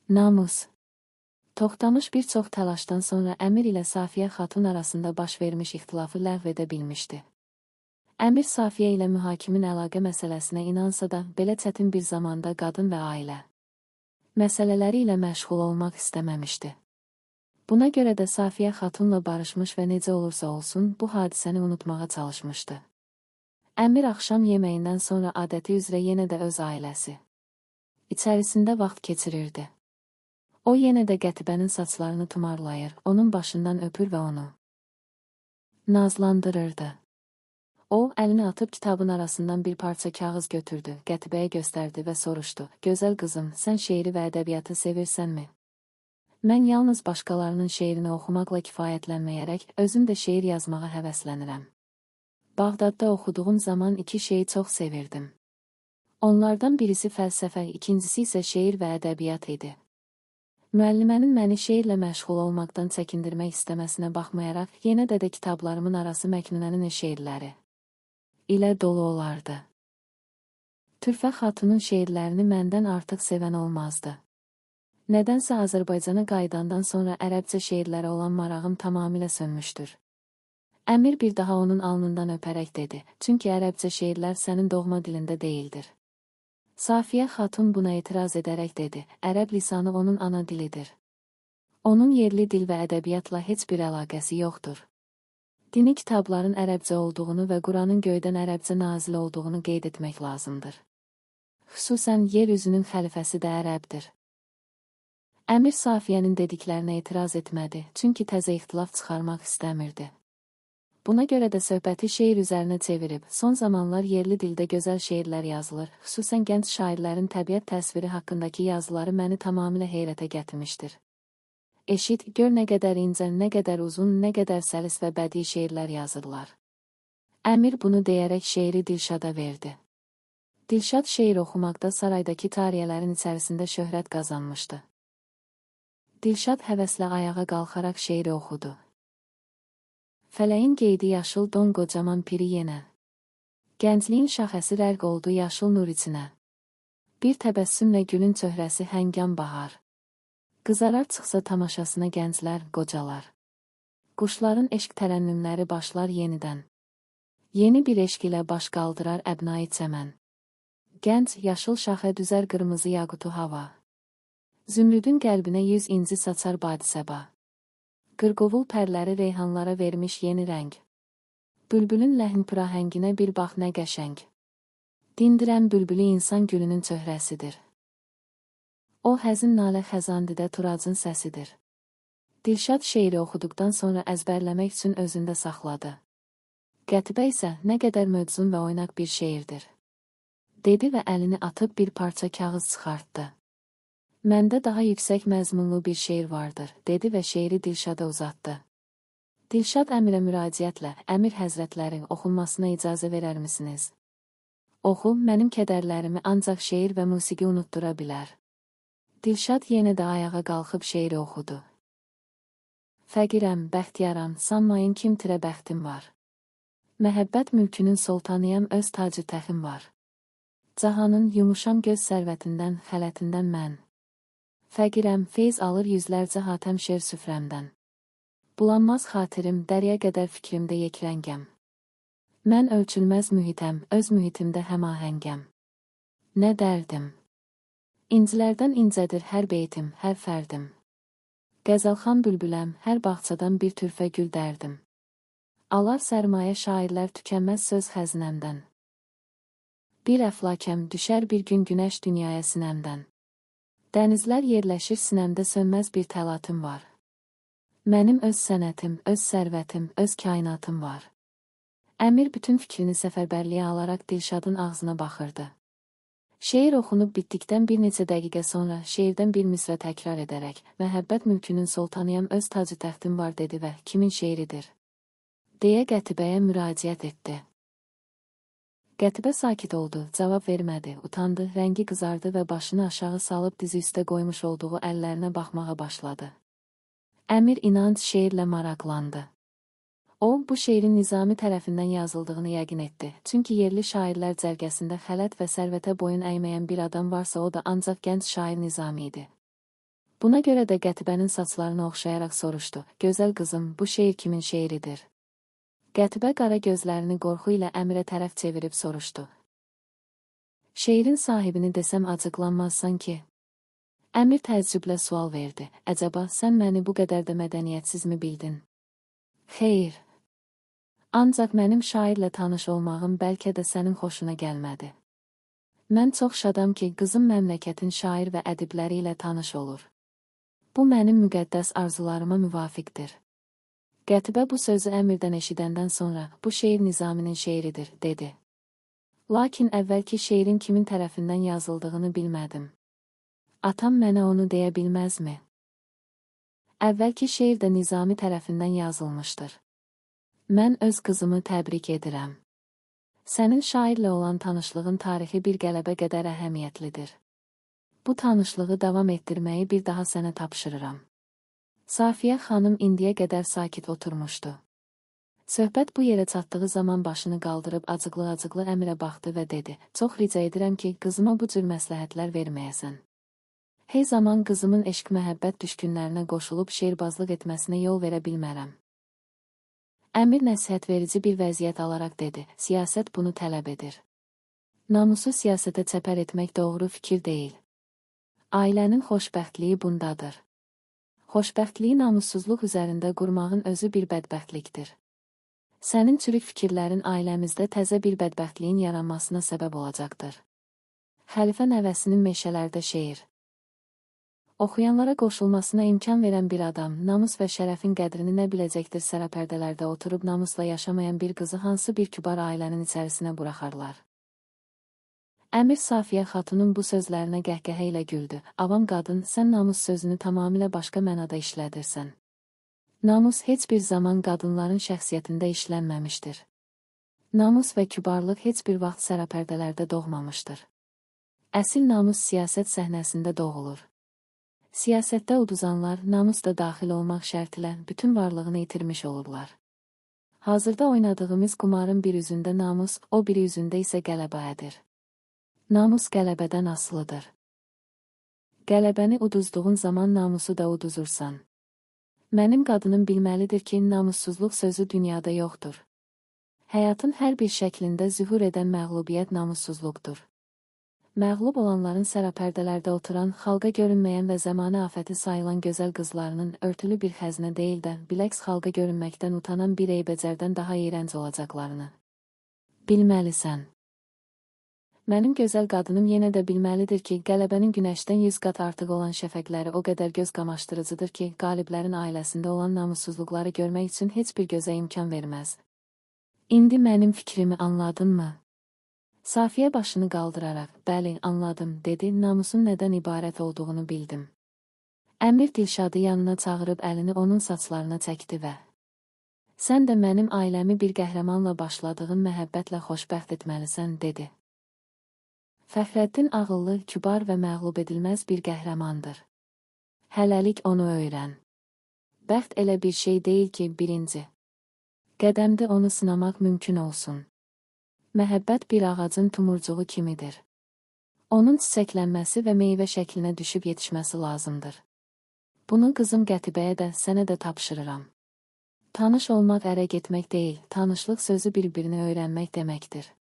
Namus. Toxtamış bir çox təlaşdan sonra əmir ilə Safiyə Xatun arasında baş vermiş ixtilafı ləğv edə bilmişdi. Əmir Safiyə ilə mühakimin əlaqə məsələsinə inansa da, belə çətin bir zamanda qadın və ailə məsələləri ilə məşğul olmaq istəməmişdi. Buna görə də Safiyə Xatunla barışmış və necə olursa olsun, bu hadisəni unutmağa çalışmışdı. Əmir axşam yeməyindən sonra adəti üzrə yenə də öz ailəsi içərisində vaxt keçirirdi. O yenə də Qətibənin saçlarını tumarlayır, onun başından öpür və onu nazlandırırdı. O, əlini atıb kitabın arasından bir parça kağız götürdü, Qətibəyə göstərdi və soruşdu: "Gözəl qızım, sən şeiri və ədəbiyyatı sevirsənmi?" Mən yalnız başqalarının şeirini oxumaqla kifayətlənməyərək, özüm də şeir yazmağa həvəslənirəm. Bağdadda oxuduğum zaman iki şeyi çox sevirdim. Onlardan birisi fəlsəfə, ikincisi isə şeir və ədəbiyyat idi. Müəllimənin məni şeirlə məşğul olmaqdan çəkindirmək istəməsinə baxmayaraq, yenə də kitablarımın arası Məknunənin şeirləri ilə dolu olardı. Türfə Xatunun şeirlərini məndən artıq sevən olmazdı. Nədənsə Azərbaycana qayıdandan sonra ərəbcə şeirlərə olan marağım tamamilə sönmüşdür. Əmir bir daha onun alnından öpərək dedi: "Çünki ərəbcə şeirlər sənin doğma dilində deyildir." Safiyə Xatun buna etiraz edərək dedi: "Ərəb lisanı onun ana dilidir. Onun yerli dil və ədəbiyyatla heç bir əlaqəsi yoxdur." Dini kitabların ərəbcə olduğunu və Quranın göydən ərəbcə nazil olduğunu qeyd etmək lazımdır. Xüsusən yer üzünün xəlifəsi də ərəbdir. Əmir Safiyənin dediklərinə etiraz etmədi, çünki təzə ixtilaf çıxarmaq istəmirdi. Buna görə də söhbəti şeir üzərinə çevirib, son zamanlar yerli dildə gözəl şeirlər yazılır, xüsusən gənc şairlərin təbiət təsviri haqqındakı yazıları məni tamamilə heyrətə gətirmişdir. Eşit, gör nə qədər incə, nə qədər uzun, nə qədər səlis və bədii şeirlər yazırlar. Əmir bunu deyərək şeiri Dilşada verdi. Dilşad şeir oxumaqda saraydakı cariyələrin içərisində şöhrət qazanmışdı. Dilşad həvəslə ayağa qalxaraq şeiri oxudu. Fələyin geydi yaşıl don qocaman piri yenə. Gəncliyin şaxəsi rərq oldu yaşıl nur içinə. Bir təbəssümlə gülün çöhrəsi həngam bahar. Qızarar çıxsa tamaşasına gənclər, qocalar. Quşların eşq tərənnümləri başlar yenidən. Yeni bir eşq ilə baş qaldırar əbnai çəmən. Gənc, yaşıl şaxə düzər qırmızı yaqutu hava. Zümrüdün qəlbinə 100 inci saçar badisəba. Qırqovul pərləri reyhanlara vermiş yeni rəng. Bülbülün ləhn pırahənginə bir bax nə qəşəng. Dindirən bülbülü insan gülünün çöhrəsidir. O həzin nalə xəzandidə turacın səsidir. Dilşad şeiri oxuduqdan sonra əzbərləmək üçün özündə saxladı. Qətibə isə nə qədər mövzun və oynaq bir şeirdir, dedi və əlini atıb bir parça kağız çıxartdı. Məndə daha yüksək məzmunlu bir şeir vardır, dedi və şeiri Dilşada uzatdı. Dilşad əmirə müraciətlə, "Əmir həzrətləri, oxunmasına icazə verərmisiniz? Oxu, mənim kədərlərimi ancaq şeir və musiqi unutdura bilər." Dilşad yenə də ayağa qalxıb şeiri oxudu. Fəqirəm, bəxtiyaram, sanmayın kim tirə bəxtim var. Məhəbbət mülkünün sultanıyam, öz tacı təxim var. Cahanın yumuşam göz sərvətindən, xələtindən mən. Fəqirəm, feyz alır yüzlərcə hatəm şer süfrəmdən. Bulanmaz xatirim, dərya qədər fikrimdə yekrəngəm. Mən ölçülməz mühitəm, öz mühitimdə həmahəngəm. Nə dərdim? İncilərdən incədir hər beytim, hər fərdim. Qəzəlxan bülbüləm, hər bağçadan bir türfə gül dərdim. Alar sərmayə şairlər tükənməz söz xəzinəmdən. Bir əflakəm, düşər bir gün günəş dünyaya sinəmdən. Dənizlər yerləşir sinəmdə sönməz bir təlatım var. Mənim öz sənətim, öz sərvətim, öz kainatım var. Əmir bütün fikrini səfərbərliyə alaraq Dilşadın ağzına baxırdı. Şeir oxunub bitdikdən bir neçə dəqiqə sonra şeirdən bir misra təkrar edərək, "Məhəbbət mülkünün sultanıyam, öz tacı təxtim var" dedi və "Kimin şeiridir?" deyə Qətibəyə müraciət etdi. Qətibə sakit oldu, cavab vermədi, utandı, rəngi qızardı və başını aşağı salıb dizi üstə qoymuş olduğu əllərinə baxmağa başladı. Əmir İnanc şeirlə maraqlandı. O, bu şeirin Nizami tərəfindən yazıldığını yəqin etdi. Çünki yerli şairlər cərgəsində xələt və sərvətə boyun əyməyən bir adam varsa o da ancaq gənc şair Nizami idi. Buna görə də Qətibənin saçlarını oxşayaraq soruşdu, gözəl qızım, bu şeir kimin şeiridir? Qətibə qara gözlərini qorxu ilə Əmirə tərəf çevirib soruşdu. Şeirin sahibini desəm acıqlanmazsan ki? Əmir təəccüblə sual verdi, əcəba, sən məni bu qədər də mədəniyyətsizmi bildin? Xeyr. Ancaq mənim şairlə tanış olmağım bəlkə də sənin xoşuna gəlmədi. Mən çox şadam ki, qızım məmləkətin şair və ədibləri ilə tanış olur. Bu mənim müqəddəs arzularıma müvafiqdir. Qətibə bu sözü Əmirdən eşidəndən sonra, bu şeir Nizaminin şeiridir, dedi. Lakin əvvəlki şeirin kimin tərəfindən yazıldığını bilmədim. Atam mənə onu deyə bilməzmi? Əvvəlki şeir də Nizami tərəfindən yazılmışdır. Mən öz qızımı təbrik edirəm. Sənin şairlə olan tanışlığın tarixi bir qələbə qədər əhəmiyyətlidir. Bu tanışlığı davam etdirməyi bir daha sənə tapşırıram. Safiyə xanım indiyə qədər sakit oturmuşdu. Söhbət bu yerə çatdığı zaman başını qaldırıb acıqlı-acıqlı Əmirə baxdı və dedi, çox rica edirəm ki, qızıma bu cür məsləhətlər verməyəsən. Hey zaman qızımın eşq-məhəbbət düşkünlərinə qoşulub şeirbazlıq etməsinə yol verə bilmərəm. Əmir nəsihət verici bir vəziyyət alaraq dedi, siyasət bunu tələb edir. Namusu siyasətə çəpər etmək doğru fikir deyil. Ailənin xoşbəxtliyi bundadır. Xoşbəxtliyi namussuzluq üzərində qurmağın özü bir bədbəxtlikdir. Sənin çürük fikirlərin ailəmizdə təzə bir bədbəxtliyin yaranmasına səbəb olacaqdır. Xəlifə nəvəsinin meşələrdə şeir oxuyanlara qoşulmasına imkan verən bir adam, namus və şərəfin qədrini nə biləcəkdir sərapərdələrdə oturub namusla yaşamayan bir qızı hansı bir kübar ailənin içərisinə buraxarlar? Əmir Safiyə xatunun bu sözlərinə qəhqəhə ilə güldü. Avam qadın, sən namus sözünü tamamilə başqa mənada işlədirsən. Namus heç bir zaman qadınların şəxsiyyətində işlənməmişdir. Namus və kübarlıq heç bir vaxt sərapərdələrdə doğmamışdır. Əsil namus siyasət səhnəsində doğulur. Siyasətdə uduzanlar, namus da daxil olmaq şərtilə bütün varlığını itirmiş olurlar. Hazırda oynadığımız qumarın bir üzündə namus, o biri üzündə isə qələbədir. Namus qələbədən asılıdır. Qələbəni uduzduğun zaman namusu da uduzursan. Mənim qadınım bilməlidir ki, namussuzluq sözü dünyada yoxdur. Həyatın hər bir şəklində zühur edən məğlubiyyət namussuzluqdur. Məğlub olanların sərapərdələrdə oturan, xalqa görünməyən və zəmanə afəti sayılan gözəl qızlarının örtülü bir xəzinə deyil də, biləks xalqa görünməkdən utanan bir eybəcərdən daha iyrənc olacaqlarını bilməlisən. Mənim gözəl qadınım yenə də bilməlidir ki, qələbənin günəşdən 100 qat artıq olan şəfəqləri o qədər göz qamaşdırıcıdır ki, qaliblərin ailəsində olan namussuzluqları görmək üçün heç bir gözə imkan verməz. İndi mənim fikrimi anladınmı? Safiyə başını qaldıraraq, bəli, anladım, dedi, namusun nədən ibarət olduğunu bildim. Əmir Dilşadı yanına çağırıb əlini onun saçlarına çəkdi və sən də mənim ailəmi bir qəhrəmanla başladığın məhəbbətlə xoşbəxt etməlisən, dedi. Fəxrəddin ağıllı, kübar və məğlub edilməz bir qəhrəmandır. Hələlik onu öyrən. Bəxt elə bir şey deyil ki, birinci qədəmdə onu sınamaq mümkün olsun. Məhəbbət bir ağacın tumurcuğu kimidir. Onun çiçəklənməsi və meyvə şəklinə düşüb yetişməsi lazımdır. Bunu qızım Qətibəyə də, sənə də tapşırıram. Tanış olmaq ərə getmək deyil, tanışlıq sözü bir-birini öyrənmək deməkdir.